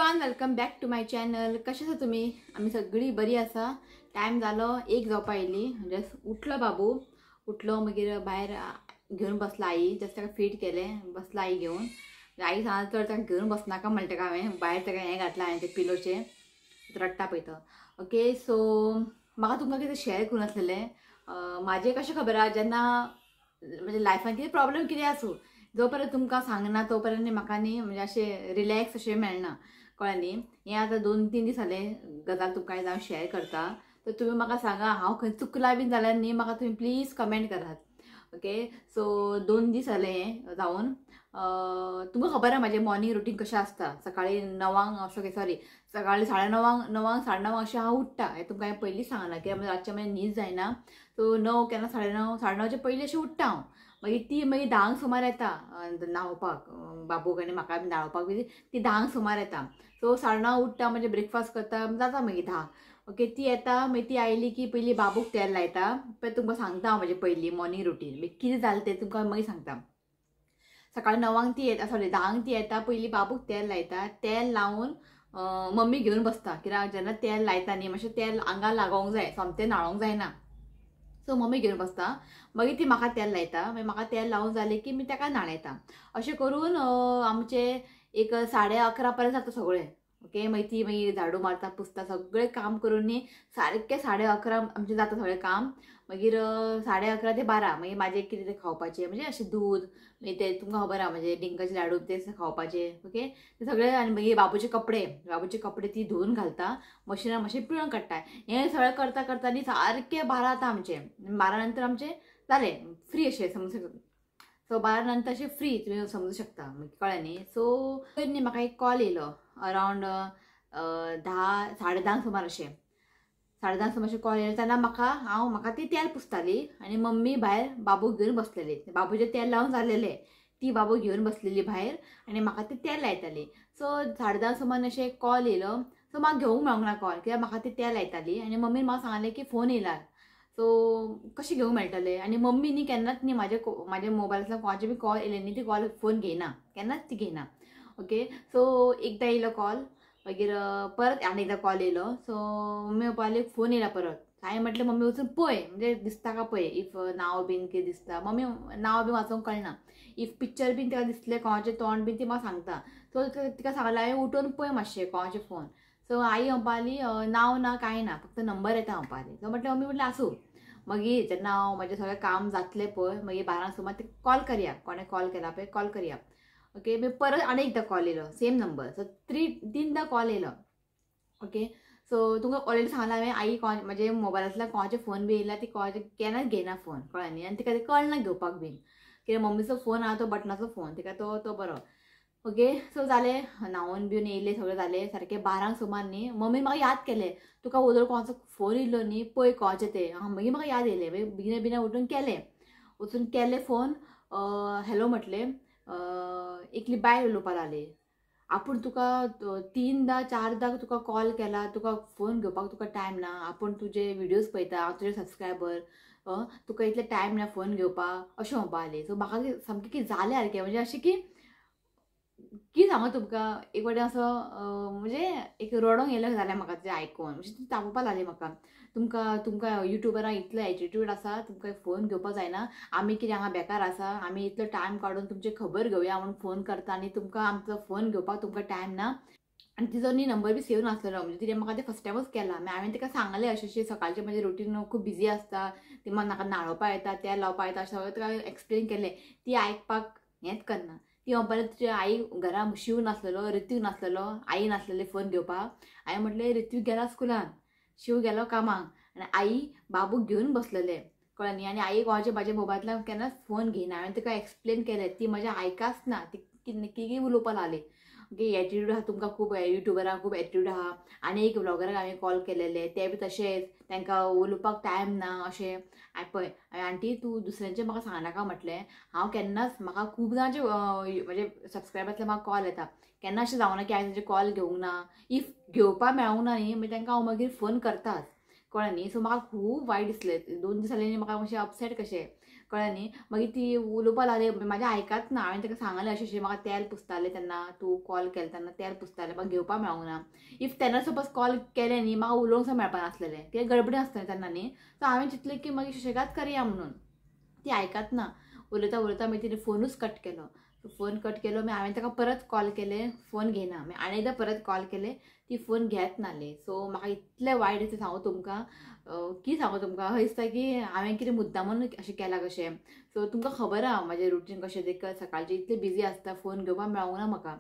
Everyone, welcome back to my channel. कशें आसा तुमी? आमी सगळीं बरी आसा. टायम जालो एक जावपा आयली. जस्ट उठलो बाबू, उठलो मागीर भायर घेवन बसला आई. जस्ट ताका फीड केलें, बसला आई घेवन. आई सांगला चड ताका घेवन बसनाका म्हणटा ताका हांवें भायर ताका हें घातलां हांवें तें पिलोचें, रडटा पळय तो. ओके, सो म्हाका तुमकां कितें शेअर करूं आसलेलें. म्हाजें कशें खबर आहा, जेन्ना म्हणजे लायफान कितें प्रॉब्लम कितें आसूं, जो पर्यंत तुमकां सांगना तो पर्यंत म्हाका न्ही म्हणजे अशें रिलॅक्स अशें मेळना, कळ्ळें न्ही. हें आतां 2-3 दीस जाले गजाल तुमकां आयज हांव शेअर करता. तर तुमी म्हाका सांगा हांव खंय चुकलां बीन जाल्यार न्ही म्हाका तुमी प्लीज कमेंट करात. ओके, सो 2 दीस जाले हें जावन. तुमकां खबर आहा म्हाजें मॉर्निंग रुटीन कशें आसता. सकाळीं 9 सॉरी सकाळीं 9:30 9 9:30 अशें हांव उठ्ठा. हें तुमकां हांवें पयलींच सांगलां कित्याक म्हणजे रातचें मागीर न्हीद जायना. सो 9 केन्ना 9:30 9:30च्या पयलीं अशें उठ्ठा हांव. मागीर ती मागीर 10 सुमार येता न्हांवपाक, बाबूक आनी म्हाका न्हांवपाक बी ती 10 सुमार येता. सो 9:30 उठ्ठा, म्हणजे ब्रेकफास्ट करता, जाता मागीर 10. ओके, ती येता मागीर ती आयली की पयलीं बाबूक तेल लायता. पळय तुमकां सांगता हांव म्हजें पयलीं मॉर्निंग रुटीन मागीर कितें जालें तें तुमकां मागीर सांगता. सकाळीं 9 ती येता, सॉरी 10 ती येता. पयलीं बाबूक तेल लायता. तेल लावन मम्मी घेवन बसता कित्याक जेन्ना तेल लायता न्ही मातशें तेल आंगार लागोंक जाय, सोमतें न्हाळोंक जायना. सो मम्मी घेवन बसता, मागीर ती म्हाका तेल लायता. मागीर म्हाका तेल लावन जालें की मी ताका न्हाणयता. अशें करून आमचें एक 11:30 पर्यंत जाता सगळें. ओके, मागीर ती मागीर झाडू मारता, पुसता, सगळें काम करून न्ही सारकें 11:30 आमचें जाता सगळें काम. मागीर 11:30 ते 12 मागीर म्हाजें कितें तें खावपाचें, म्हणजे अशें दूद मागीर तें तुमकां खबर आहा म्हणजे डिंकाचे लाडू ते खावपाचे. ओके, ते सगळें. आनी मागीर बाबूचे कपडे, बाबूचे कपडे ती धुवून घालता, मशिनार मातशें पिळून काडटा. हें सगळें करता करता न्ही सारकें 12 जाता आमचें. 12 नंतर आमचें जालें फ्री अशें समजू शकता. सो 12 नंतर अशें फ्री तुमी समजू शकता, कळ्ळें न्ही. सो न्ही म्हाका एक कॉल येयलो अरावंड 10 10:30 सुमार अशें 10:30 सुमार अशें कॉल येयलो. तेन्ना म्हाका हांव म्हाका ती तेल पुसताली आनी मम्मी भायर बाबूक घेवन बसलेली. बाबूचें तेल लावन जालेलें, ती बाबू घेवन बसलेली भायर आनी म्हाका ती तेल लायताली. सो 10:30 सुमार अशें कॉल येयलो. सो म्हाका घेवंक मेळोंक ना कॉल कित्याक म्हाका ती तेल लायताली आनी मम्मीन म्हाका सांगलें की फोन येयला, सो कशें घेवंक मेळटलें. आनी मम्मी न्ही केन्नाच न्ही म्हाज्या मोबायलांतल्यान कोणाचे बी कॉल येयले न्ही ती कॉल फोन घेयना, केन्नाच ती घेयना. ओके, सो एकदां येयलो कॉल, मागीर परत आनी एकदां कॉल येयलो. सो मम्मी पप्पाले फोन येयला परत. हांवें म्हटलें मम्मी वचून पळय म्हणजे दिसता का पळय, if नांव बीन कितें दिसता. मम्मी नांव बी वाचूंक कळना, if picture बीन तिका दिसलें कोणाचें तोंड बीन ती म्हाका सांगता. सो तिका सांगलें हांवें उठून पळय मातशें कोणाचें फोन. सो I म्हणपाली नांव ना कांय ना, फक्त नंबर येता म्हणपाली. सो म्हटलें मम्मी म्हटलें आसूं. मागीर जेन्ना हांव म्हाजें सगळें काम जातलें पळय मागीर 12 सुमार ते कॉल करया, कोणें कॉल केला पळय कॉल करया. ओके, मागीर परत आनी एकदां कॉल येयलो, सेम नंबर. सो 3 कॉल येयलो. ओके, सो तुमकां ऑलरेडी सांगलां हांवें आई कोण म्हाजे मोबायलांतल्यान कोणाचे फोन बी येयला ती कोणाचे केन्नाच घेयना फोन, कळ्ळें न्ही. आनी तिका ते कळना घेवपाक बीन कित्याक मम्मीचो फोन आहा तो बटनाचो फोन, तिका तो बरो. ओके, सो जालें न्हांवन बिवन येयलें, सगळें जालें सारकें 12 सुमार न्ही मम्मीन म्हाका याद केलें, तुका वोदोळ कोणाचो फोन येयलो न्ही पळय कोणाचें तें. मागीर म्हाका याद येयलें, मागीर बेगिना बेगिना उठून केलें, वचून केलें फोन. हॅलो म्हटलें, एकली बायल उलोवपाक लागली. आपूण तुका 3दा 4दा तुका कॉल केला, तुका फोन घेवपाक तुका टायम ना, आपूण तुजे विडियोज पळयता, हांव तुजे सबस्क्रायबर, तुका इतले टायम ना फोन घेवपाक, अशें म्हणपाक लागली. सो म्हाका सामकें कितें जालें सारकें, म्हणजे अशें की कितें सांगू तुमकां, एक वाटे असो म्हणजे एक रडोंक येयलें जालें म्हाका तें आयकून. म्हणजे ती तापोवपाक लागली म्हाका, तुमकां तुमकां युट्युबरांक इतलो एटिट्यूड आसा, तुमकां फोन घेवपाक जायना, आमी कितें हांगा बेकार आसा, आमी इतलो टायम काडून तुमची खबर घेवया म्हणून फोन करता आनी तुमकां आमचो फोन घेवपाक तुमकां टायम ना. आनी तिजो न्ही नंबर बी सेव नासलेलो, म्हणजे तिणें म्हाका तें फर्स्ट टायमूच केला. मागीर हांवें तिका सांगलें अशें अशें सकाळचें म्हजें रुटीन खूब बिजी आसता, ती म्हाका न्हाणोवपाक येता, तेल लावपाक येता, अशें सगळें तिका एक्सप्लेन केलें. ती आयकपाक हेंच करना. ती म्हणपाक लागली तुज्या आई घरा शिव नासलेलो, ऋत्विक नासलेलो, आई नासलेली फोन घेवपाक. हांवें म्हटलें ऋत्विक गेला स्कुलान, शिव गेलो कामाक आनी आई बाबूक घेवन बसलेलें, कळ्ळें न्ही. आनी आई कोणाचे म्हाज्या मोबायलांतल्यान केन्नाच फोन घेयना. हांवें तिका एक्सप्लेन केलें, ती म्हजें आयकाच ना, ती कितें उलोवपाक लागली. ओके, एटिट्यूड आहा तुमकां खूब, युट्युबरांक खूब एटिट्यूड आहा. आनी एक व्लॉगराक हांवें कॉल केलेले, ते बी तशेंच तांकां उलोवपाक टायम ना अशें. पळय आंटी तूं दुसऱ्यांचें म्हाका सांगनाका म्हटलें, हांव केन्नाच म्हाका खूब जाणांचे म्हणजे सबस्क्रायबरांतले म्हाका कॉल येता, केन्ना अशें जावना की हांवें तांचे कॉल घेवंक ना. If घेवपाक मेळोंक ना न्ही मागीर तांकां हांव मागीर फोन करताच, कळ्ळें न्ही. सो म्हाका खूब वायट दिसलें, 2 दीस जाले न्ही म्हाका मातशें अपसेट कशें, कळ्ळें न्ही. मागीर ती उलोवपा लागली, म्हाजें आयकाच ना. हांवें ताका सांगलें अशें अशें म्हाका तेल पुसतालें तेन्ना तूं कॉल केलें तेन्ना तेल पुसतालें, म्हाका घेवपाक मेळोंक ना. If तेन्ना सपोज कॉल केलें न्ही म्हाका उलोवंक सुद्दां मेळपा नासलेलें, कित्याक गडबडी आसतालें तेन्ना न्ही. सो हांवें चिंतलें की मागीर सुशेगाद करया म्हणून, ती आयकाच ना. उलयता उलयता मागीर तिणें फोनूच कट केलो. फोन कट केलो, मागीर हांवें ताका परत कॉल केले, फोन घेना. मागीर आनी एकदां परत कॉल केले, ती फोन घेत नासली. सो म्हाका इतलें वायट दिसता सांगू तुमकां, की सांगू तुमकां अशें दिसता की हांवें कितें मुद्दामून अशें केलां कशें. सो तुमकां खबर आहा म्हाजें रुटीन कशें तें, सकाळचें इतलें बिजी आसता, फोन घेवपाक मेळोंक ना म्हाका.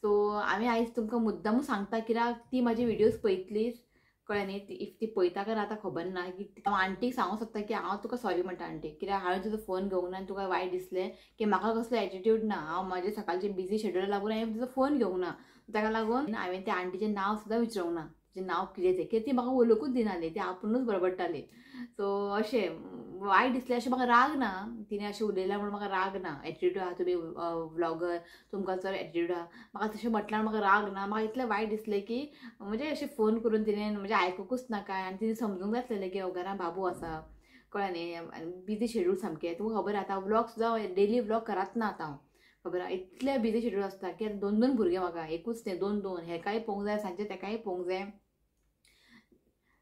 सो हांवें आयज तुमकां मुद्दामून सांगता कित्याक ती म्हाजी व्हिडियोज पळयतलीच, कळ्ळें न्ही. If ती पळयता काय आतां खबर ना. की हांव आंटीक सांगूंक सोदता की हांव तुका सॉरी म्हणटा आंटी, कित्याक हांवें तुजो फोन घेवंक ना आनी तुका वायट दिसलें की म्हाका कसलो एटिट्यूड ना. हांव म्हाजें सकाळचें बिजी शेड्यूला लागून हांवें तुजो फोन घेवंक ना. ताका लागून हांवें त्या आंटीचें नांव सुद्दां विचारूंक ना, तिचें नांव कितें तें, कित्याक ती म्हाका उलोवंकूच दिनासली, ती आपुणूच बडबडटाली. सो अशें वायट दिसलें, अशें म्हाका राग ना, तिणें अशें उलयलां म्हणून म्हाका राग ना. एटिट्यूड आहा तुमी व्लॉगर, तुमकां चड एटिट्यूड आहा, म्हाका तशें म्हटल्यार म्हाका राग ना. म्हाका इतलें वायट दिसलें की म्हणजे अशें फोन करून तिणें म्हणजे आयकुकूच ना काय, आनी तिणें समजूंक जाय आसलेलें की घरान बाबू आसा, कळ्ळें न्ही, आनी बिजी शेड्यूल सामकें. तुमकां खबर आतां व्लॉग सुद्दां डेली व्लॉग करात ना आतां हांव, खबर आहा इतलें बिजी शेड्यूल आसता की आतां 2 2 भुरगे म्हाका, एकूच न्ही 2 2, हेकाय पळोवंक जाय सांजचें तेकाय पळोवंक जाय.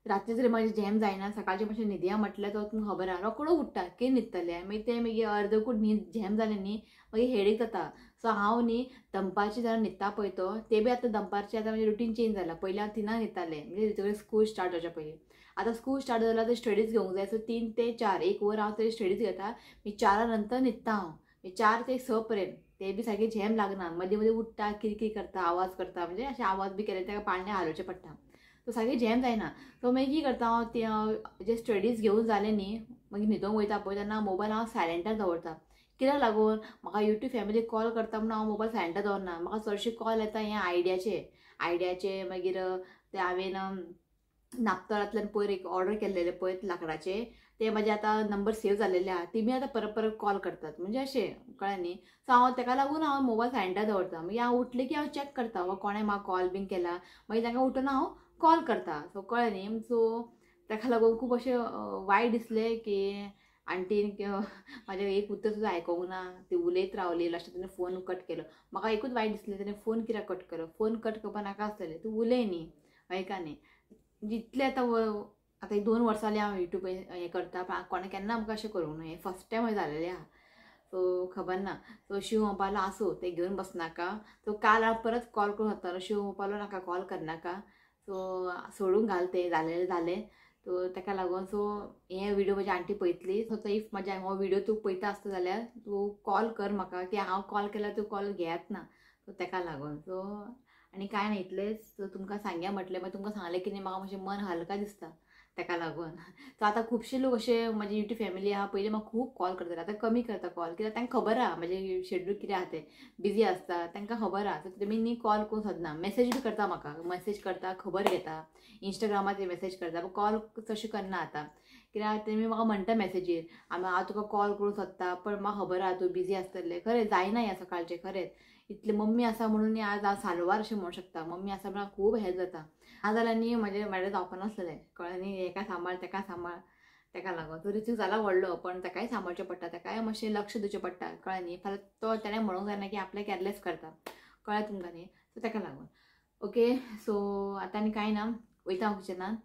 रातचें जरी म्हाजें झेम जायना, सकाळचें मातशें न्हिदया म्हटल्यार तो तुमकां खबर आहा रोकडो उठ्ठा की न्हिदतलें, मागीर तें मागीर अर्दकूट न्हीद झेम जालें न्ही मागीर हेडेक जाता. सो हांव न्ही दनपारचें जेन्ना न्हिदता पळय तो, ते बी आतां दनपारचें आतां म्हजें रुटीन चेंज जालां. पयलीं हांव 3 न्हिदतालें, म्हणजे स्कूल स्टार्ट जावच्या पयलीं. आतां स्कूल स्टार्ट जालां तर स्टडीज घेवंक जाय. सो 3 ते 4 एक वर हांव तरी स्टडीज घेता, मागीर 4 नंतर न्हिदता हांव, मागीर 4 ते 6 पर्यंत ते बी सारकें झेम लागना, मदीं मदीं उठ्ठा, किरकिर करता, आवाज करता, म्हणजे अशें आवाज बी केले ताका पाळणें हालोवचें पडटा. सो सारकें झेम जायना. सो मागीर कितें करता हांव, ते जे स्टडीज घेवन जालें न्ही मागीर न्हिदोंक वयता पळय तेन्ना मोबायल हांव सायलंटार दवरता. कित्याक लागून म्हाका यूट्यूब फॅमिली कॉल करता म्हणून हांव मोबायल सायलंटार दवरना. म्हाका चडशे कॉल येता हे आयडियाचे, मागीर ते हांवें नापतोलांतल्यान पयर एक ऑर्डर केल्लेले पळय लांकडाचे, ते म्हाजे आतां नंबर सेव जाल्लेले आहा, ते बी आतां परत परत कॉल करतात, म्हणजे अशें कळ्ळें न्ही. सो हांव ताका लागून हांव मोबायल सायलंटार दवरता. मागीर हांव उठलें की हांव चॅक करता वा कोणें म्हाका कॉल बीन केला, मागीर तांकां उठून हांव कॉल करता. सो कळ्ळें न्ही. सो ताका लागून खूब अशें वायट दिसलें की आंटीन म्हाजें एक उतर सुद्दां आयकूंक ना, ती उलयत रावली, लास्टाक तिणें फोन कट केलो. म्हाका एकूच वायट दिसलें तिणें फोन कित्याक कट केलो, फोन कट करपाक नाका आसलेलें, तूं उलय न्ही आयका न्ही. जितलें आतां आतां 2 वर्सां जालीं हांव यूट्यूब हें करता, पण कोणें केन्ना आमकां अशें करूंक ना, हें फर्स्ट टायम जालेलें आहा. सो खबर ना. सो शिव म्हणपालो आसूं तें घेवन बसनाका. सो काल हांव परत कॉल करूंक सोदतालो, शिव म्हणपालो नाका कॉल करनाका, सो सोडून घाल तें जालेलें जालें. सो ताका लागून सो हे व्हिडियो म्हजी आंटी पळयतली. सो if म्हाज्या हो व्हिडियो तूं पळयता आसता जाल्यार तूं कॉल कर म्हाका, की हांव कॉल केल्यार तूं कॉल घेयात ना. सो ताका लागून सो आनी कांय ना इतलेंच. सो तुमकां सांगया म्हटलें, मागीर तुमकां सांगलें की न्ही म्हाका मातशें मन हलका दिसता ताका लागून. सो आतां खुबशे लोक अशे म्हजी यूट्यूब फॅमिली आहा, पयलीं म्हाका खूब कॉल करताले, आतां कमी करता कॉल, कित्याक तांकां खबर आहा म्हजें शेड्यूल कितें आहा तें, बिजी आसता तांकां खबर आहा. सो तेमी न्ही कॉल करूंक सोदना, मॅसेज बी करता म्हाका, मॅसेज करता, खबर घेता, इंस्टाग्रामाचेर मॅसेज करता, पूण कॉल चडशें करना आतां, कित्याक तेमी म्हाका म्हणटा मॅसेजीर आमी हांव तुका कॉल करूंक सोदता पण म्हाका खबर आहा तूं बिजी आसतलें. खरें जायना ह्या सकाळचें, खरेंच इतलें मम्मी आसा म्हणून आज हांव सालवार अशें म्हणूंक शकता, मम्मी आसा म्हणून खूब हेल्प जाता. नाजाल्यार न्ही म्हजें म्हाजें जावपा नासलेलें, कळ्ळें न्ही, हेका सांबाळ तेका सांबाळ, ताका लागून. तो ऋतिक जाला व्हडलो पण ताकाय सांबाळचें पडटा, ताकाय मातशें लक्ष दिवचें पडटा, कळ्ळें न्ही. फाल्यां तो तेणें म्हणूंक जायना की आपलें केअरलेस करता, कळ्ळें तुमकां न्ही. सो ताका लागून ओके. सो आतां आनी कांय ना, वयता हांव किचनान.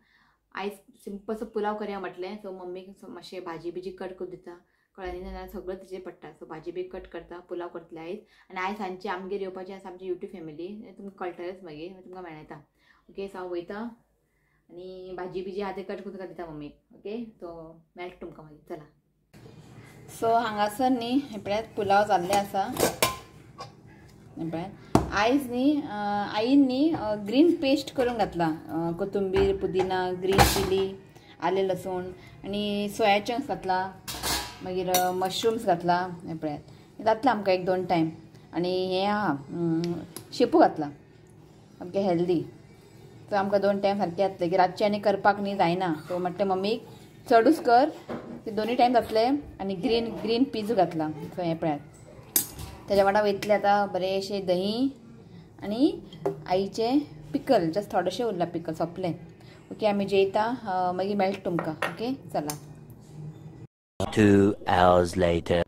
आयज सिंपलसो पुलाव करया म्हटलें. सो मम्मीक मातशें भाजी बिजी कट करून दिता, कळ्ळें न्ही, नाजाल्यार सगळें तिचेर पडटा. सो भाजी बी कट करता, पुलाव करतले आयज. आनी आयज सांजची आमगेर येवपाची आसा आमची यूट्यूब फॅमिली, तुमकां कळटलेंच मागीर, तुमकां मेळटा. ओके. सो हांव वयता आनी भाजी बिजी आहा तें कट करून दिता मम्मीक. ओके. सो मेळटा तुमकां मागीर, चला. सो हांगासर न्ही हें पळयात पुलाव जाल्ले आसा. हें पळयात आयज न्ही आईन न्ही ग्रीन पेस्ट करून घातला, कोथिंबीर, पुदिना, ग्रीन चिली, आलें लसूण आनी सोया चंक्स घातला, मागीर मशरूम्स घातला. हें पळयात जातलें आमकां 1-2 टायम. आनी हें आहा शेपू घातला, सामकें हेल्दी. सो आमकां 2 टायम सारकें जातलें, की रातचें आनी करपाक न्ही जायना. सो म्हटलें मम्मीक चडूच कर, ते 2 टायम जातले. आनी ग्रीन ग्रीन पीज घातला. सो हें पळयात तेज्या वांगडा वयतलें आतां बरेंशें दही आनी आईचें पिकल, जस्ट थोडेशें उरलां पिकल सोंपलें, ओके आमी जेयता मागीर मेळटा तुमकां. ओके चला. 2 hours later.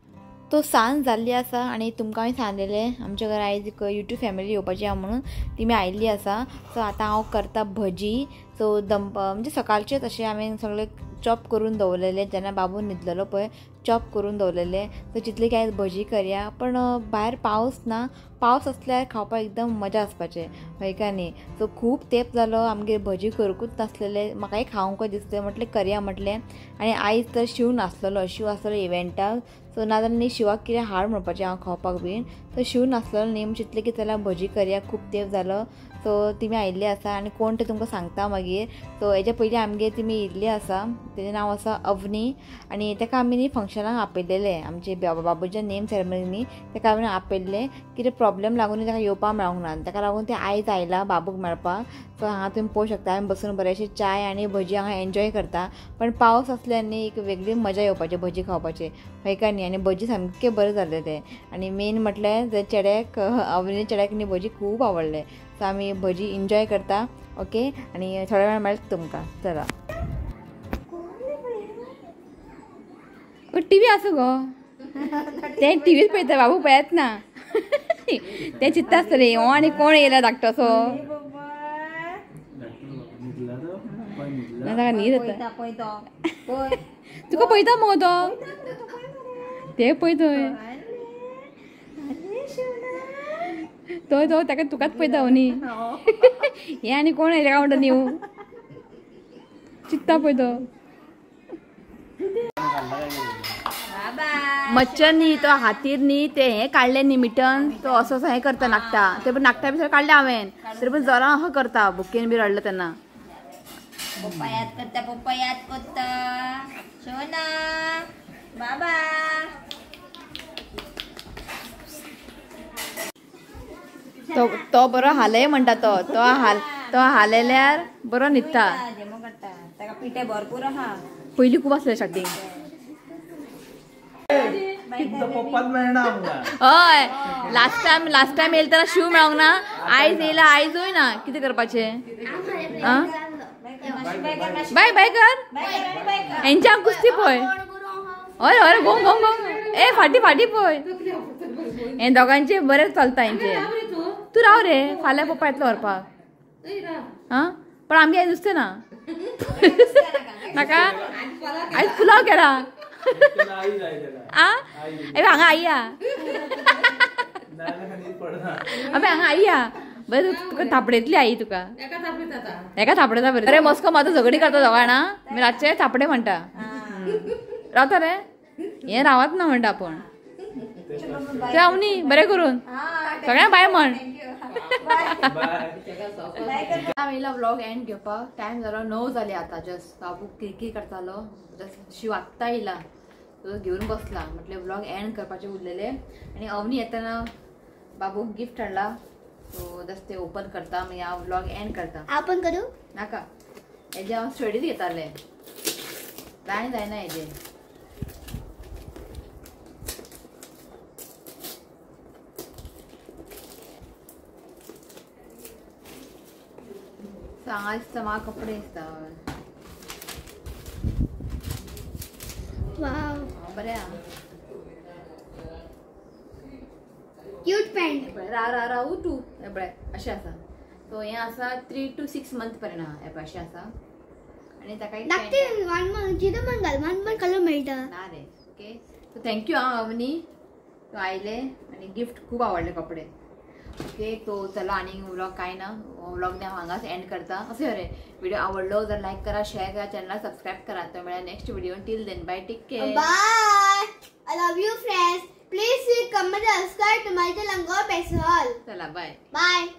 तो सांज जाल्ली आसा आनी तुमकां हांवें सांगलेलें आमच्या घरा आयज एक यूट्यूब फॅमिली येवपाची आहा म्हणून तिमी आयिल्ली आसा. सो आतां हांव करता भजी. सो म्हणजे सकाळचें तशें हांवें सगळें चॉप करून दवरलेलें, जेन्ना बाबू न्हिदलेलो पळय चॉप करून दवरलेलें. सो चितलें की आयज भजी करया, पण भायर पावस ना, पावस आसल्यार खावपाक एकदम मजा आसपाचें हय काय न्ही. सो खूब तेंप जालो आमगेर भजी करूंकूच नासलेले, म्हाकाय खावंक दिसलें म्हटलें करया म्हटलें. आनी आयज तर शिव नासलेलो, शिव आसलेलो इव्हेंटाक. सो नाजाल्यार न्ही शिवाक कितें हाड म्हणपाचें हांव खावपाक बीन. सो शिव नासलेलो न्ही म्हण चितलें की चला भजी करया, खूब तेंप जालो. सो तिमी आयिल्ली आसा आनी कोण तें तुमकां सांगता मागीर. सो हेच्या पयलीं आमगेर तिमी येयल्ली आसा, तेजें नांव आसा अवनी. आनी तेका आमी न्ही फंक्शनाक आपयलेलें, आमचे बाबूच्या नेम सेरेमनी तेका आमी आपयल्लें. कितें प्रॉब्लेम लागून ताका येवपाक मेळोंक ना, ताका लागून तें आयज आयलां बाबूक मेळपाक. सो हांगा तुमी पळोवंक शकता आमी बसून बरेंशें चाय आनी भजी हांगा एन्जॉय करता. पण पावस आसल्यार न्ही एक वेगळी मजा येवपाची भजी खावपाची हय काय न्ही. आनी भजी सामकें बरें जालें तें. आनी मेन म्हटल्यार चेड्याक अवनी चेड्याक न्ही भजी खूब आवडले. सो आमी भजी एन्जॉय करता. ओके आनी थोड्या वेळान मेळटा तुमकां. चला टीव्ही आसा गो, तें टीव्हीच पळयता बाबू पळयत ना. तें चित्ता आसतलें हो आनी कोण येयला धाकटोसो, ताका न्हीद येता. तुका पळयता मगो तो, ते पळयतय तो तो ताका तुकाच पळयता न्ही. हें आनी कोण येयला काय म्हणटा न्ही, चित्ता पळय तो. मच्छर न्ही तो हातीर न्ही ते हें काडलें न्ही मिटन, तो असो असो हें करता नाकटा, ते पण नाकटा बी सगळें काडलें हांवें, तरी पण जरा असो करता बुकेन बी रडलो तेन्ना. पप्पा याद करता, पप्पा याद करता. शोना बाबा तो तो बरो हालय म्हणटा तो, तो हाल तो हालयल्यार बरो न्हिदता. ताका पिठे भरपूर आहा, पयलीं खूब आसलें स्टार्टींग. हय लास्ट टायम येयला तेन्ना शिव मेळोंक ना, आयज येयला आयजूय ना, कितें करपाचें. बाय बाय कर हेंच्या कुस्ती पळय. हय हय गोंग गोंग गोंग ए फाटी फाटी पळय, हे दोगांचे बरें चलता हेंचे. तूं राव रे फाल्यां पप्पा येतलो व्हरपाक. आं पण आमगे आयज नुस्तें ना नाका, आयज पुलाव केला. आ हांगा आई या, अबे हांगा आई या, बरें तुका थापडेतली आई तुका, एका थापडेता बरें. अरे मस्को मातो झगडी करता दोगां जाणा, मी रातचे थापडे म्हणटा रावता रे, हें रावत ना म्हणटा आपूण. तें हांव न्ही बरें करून सगळ्यांक बाय म्हण. हांव येयला व्लॉग एंड घेवपाक, टायम जालो 9 जाले आतां. जस्ट बाबू किरकीर करतालो, जस्ट शिव आत्तां येयला तो घेवन बसला, म्हटलें व्लॉग एंड करपाचे उरलेले. आनी अवनी येतना बाबूक गिफ्ट हाडला, सो जस्ट ते ओपन करता मागीर हांव व्लॉग एंड करता. ओपन करूं नाका, हेजे हांव स्टडीज घेतालें, जाय जायना हेजे. हांगा दिसता म्हाका कपडे दिसता. बरें आहा, क्यूट पॅन्ट. रा रा रा उठू हें पळय अशें आसा. सो हें आसा 3 to 6 month पर्यंत आहा हें पळय अशें आसा. आनी ताका कलर मेळटा ना रे. ओके सो thank you आं अवनी, तूं आयलें आनी गिफ्ट खूब आवडले कपडे. ओके तो चला आनी व्लॉग काय ना, व्लॉग हांव हांगाच एंड करता. अशें रे व्हिडिओ आवडलो जर लायक करा, शेअर करा, चॅनलाक सबस्क्रायब करा. तो मेळ्या next video, till then bye, take care, bye. I love you friends, please comment, subscribe to my channel. चला बाय बाय.